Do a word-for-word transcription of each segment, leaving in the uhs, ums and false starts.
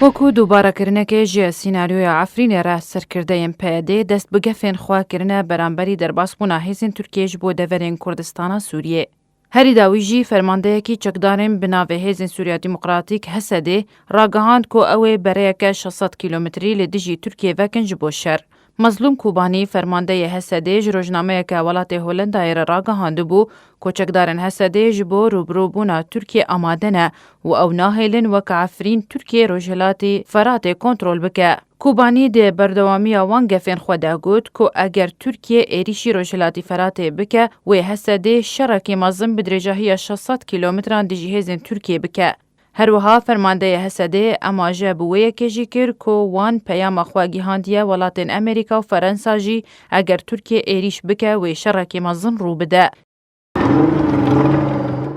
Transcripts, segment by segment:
Wekû dubarekirinekê ji sînaryoya Efrînê re serkirdeyên P Y D'ê dest bi gefên xwe kirine beramberî derbasbûna hêzên Tirkiyê ji bo deverên Kurdistana Sûriyê. Herî dawî jî fermandeyekî çekdarên bi navê Hêzên Sûriya Demokratîk, H S D'ê, ragihand ku ew ê bereyeke şeş sed kîlometrî li dijî Tirkiyê vekin ji bo şer. Mezlûm Kobanî, fermandeyê H S D'ê, ji rojnameyeke welatê Holendayê re ragihandibû ku çekdarên H S D'ê ji bo rûbirûbûna Tirkiyê amade ne û ew nahêlin weke Efrîn Tirkiye Rojhilatî Feratê kontrol bike. Kobanî di berdewamiya wan gefên xwe de got ku eger Tirkiye êrîşî Rojhilatî Feratê bike, wê H S D'ê şerekî mezin bi dirêjahiya şeş sed kîlometran dijî hêzên Tirkiyê bike. Her wiha fermandeyê H S D'ê emaje bi wê yekê jî kir ku wan peyama xwe gihandiye welatên Amerîka û Ferensa jî eger Tirkiye êrîş bike, wê şerekî mezin rû bide.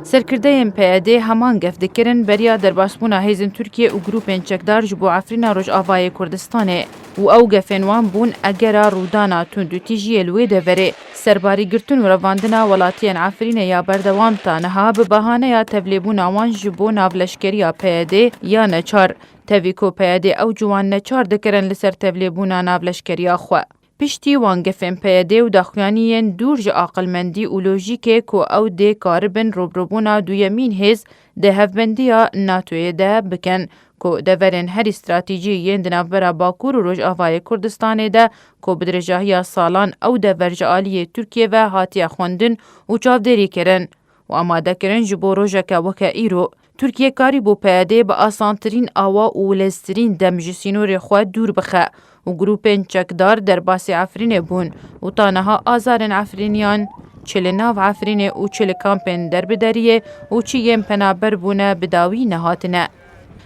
Serkirdeyên P Y D'ê heman gef dikirin beriya derbasbûna hêzên Tirkiye û grûpên çekdar ji bo Efrîna Rojavayê Kurdistanê û ew gefên wan bûn egera rûdana tundûtîjiyê li wê deverê. Serbarî girtin û revandina welatiyên Efrînê ya berdewam ta niha bi bahaneya tevlêbûna wan ji bo navleşkeriya P Y D'ê ya neçar, tevî ku P Y D'ê ew ciwan neçar dikirin li ser tevlêbûna navleşkeriya xwe. Piştî wan gefên P Y D û daxuyaniyên dûr ji aqilmendî û lojîkê ku ew dê karibin rûbirûbûna duyemîn hêz di hevbendiya NATOyê de bikin, ku deverên herî stratejî yên di navbera Bakur û Rojavayê Kurdistanê de ku bi dirêjahiya salan ew dever ji aliyê Tirkiyê ve hatiye xwendin û çavdêrî kirin û amadekirin ji bo rojeke weke îro. Tirkiye karîbû P Y D bi asantirîn awa û leztirîn dem ji sînorê xwe dûr bixe û grûpên çekdar derbasî Efrînê bûn û ta niha azarên Efrîniyan çi li nav Efrînê û çi li kampên derbideriyê û çi yên penaber bûne bi dawî nehatine.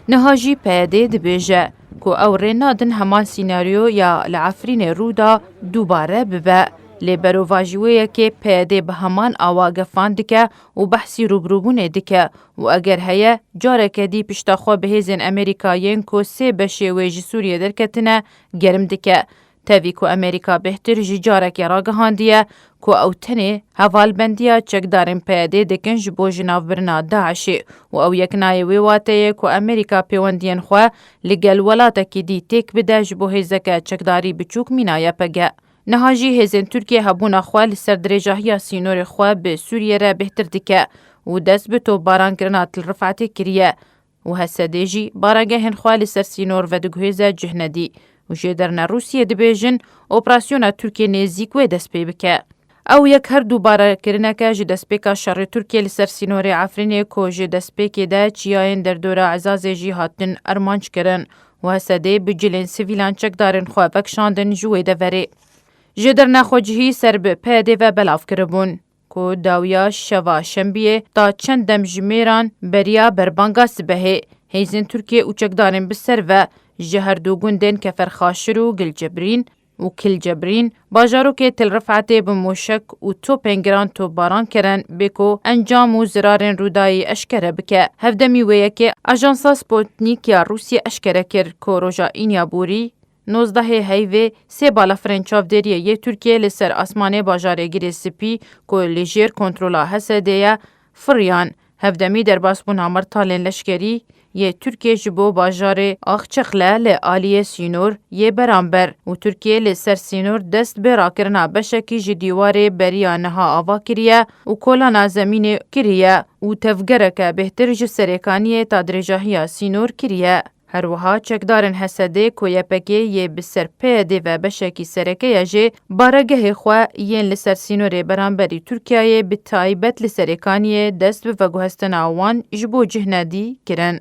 Niha jî P Y D dibêje ku ew rê nadin heman sînaryo ya li Efrînê rû da dubare bibe. Lê berovajî wê yekê P Y D bi heman awa gefan dike û behsî rûbirûbûnê dike û eger heye, careke dî pişta xwe bi hêzên Amerîka yên ku sê beşê wê ji Sûriyê derketine, germ dike. Tevî ku Amerîka bêhtir jî carekê ragihandiye ku ew tenê hevalbendiya çekdarên P Y D dikin ji bo jinavbirina DAIŞê û ew yek nayê wê wateyê ku Amerîka pêwendiyên xwe li gel welatekî dî têk bide ji bo hêzeke çekdarî biçûk mîna Y P G. Niha jî hêzên Tirkiye hebûna xwe li ser dirêjahiya sînorê xwe bi Sûriyê re bêhtir dike û dest bi topbarankirina Til Rifetê kiriye û H S D jî baragehên xwe li ser sînor vediguhêze cihnedî û jêderine Rûsiyê dibêjin operasyona Tirkiye nêzîk wê dest pê bike. Ew yek her du barekirineke ji destpêka şerê Tirkiye li ser sînorê Efrînê ku ji destpêkê de çiyayên derdora Ezazê jî hatin armanc kirin û H S D bi cilên sivîlan çekdarên xwe vekişandin ji wê deverê. Jêderine xwecihî ser bi P Y D ve belav kiribûn ku dawiya şeva şembiyê ta çend dem ji mêran beriya berbanga sibehê hêzên Tirkiye û çekdarên bi ser ve ji her du gundên Keferxaşir û Gilcebrîn û Kilcebrîn bajarokê Til Rifetê bi moşek û topên giran topbaran kirin bê ku encam û zirarên Rûdayî eşkere bike. Hevdemî wê yekê Ajansa Sputnik ya Rûsiyê eşkere kir ku roja Înyaborî nozdehê heyvê sê balafirên çavdêriyê yê Tirkiyê li ser asmanê bajarê Girê Spî ku li jêr kontrola H S D ye firiyan. Hevdemî derbasbûna mertalên leşkerî yê Tirkiyê ji bo bajarê Axçeqle li aliyê sînor yê beramber û Tirkiye li ser sînor dest bi rakirina beşekî ji dîwarê beriya niha ava kiriye û kolana zemînê kiriye û tevgereke bêhtir ji Serêkaniyê ta dirêjahiya sînor kiriye. Her wiha çekdarên H S D ku Y P G yê bi ser P Y D ve beşekî sereke ye jî baregehê xwe yên li ser sînorê beramberî Tirkiyeyê bi taybet li Serêkaniyê dest bi veguhestina wan ji bo cihnedî kirin.